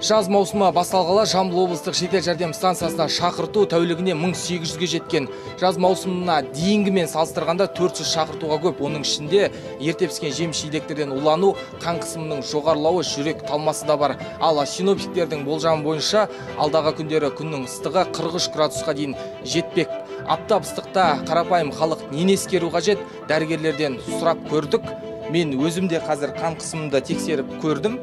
Жаз маусымы басталғалы Жамбыл облыстық жедел жәрдем станциясына шақырту тәулігіне 1800-ге жеткен. Жаз маусымына дейінгімен салыстырғанда 400 шақыртуға көп. Оның ішінде ерте піскен жеміс-жидектерден улану, қан қысымының жоғарылауы, жүрек талмасы да бар. Ал синоптиктердің болжамы бойынша алдағы күндері күннің ыстығы 43 градусқа дейін жетпек. Аптап ыстықта қарапайым халық нені ескеру қажет? Дәрігерлерден сұрап көрдік. Мен өзім де қазір қан қысымымды тексеріп көрдім.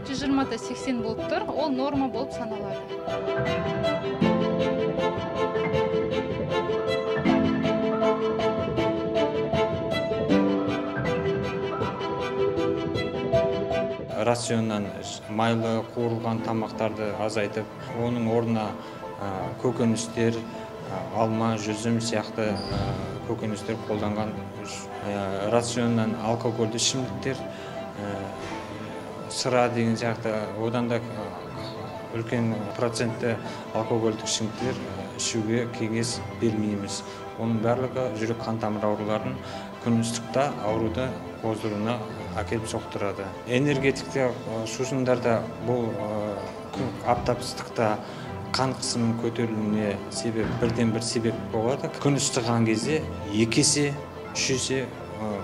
120-80 болып тұр, ол норма болып саналады. Рационнан майлы қуырылған тамақтарды азайтып, оның орнына көкөністер, алма, жүзім сияқты көкөністер қолданған, рационнан алкогольді ішімдіктер, сыра деген сияқты, одан да үлкен процентті алкогольдік ішімдіктер ішуге кеңес бермейміз. Оның барлығы жүрек қан тамыр ауруларын күн ыстықта ауруды қоздыруына әкеліп соқтырады. Энергетикті сусындарда бұл аптап ыстықта қан қысымының көтерілуіне себеп, бірден бір себеп болады. Күн ыстыған кезде 2 есе, 3 есе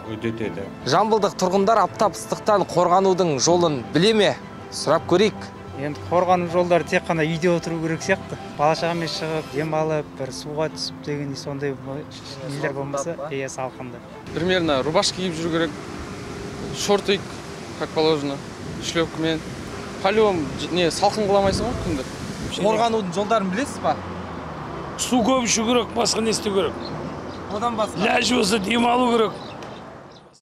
үдетеді. Жамбылдық тұрғындар аптап ыстықтан қорғанудың жолын біле ме? Сұрап көрейік. Енді қорғану жолдары тек қана үйде отыру керек сияқты. Бала-шағамен шығып, демалып, бір суға түсіп деген сондай нелер болмаса, иә, салқында. Примерно рубашка киіп жүру керек, шортик, как положено, шлепкамен. По-любому не салқын қыла алмайсың ғой күнді. Қорғанудың жолдарын білесіз ба? Су көп ішу керек, басқа не істеу керек? Одан басқа? Ләж болса демалу керек.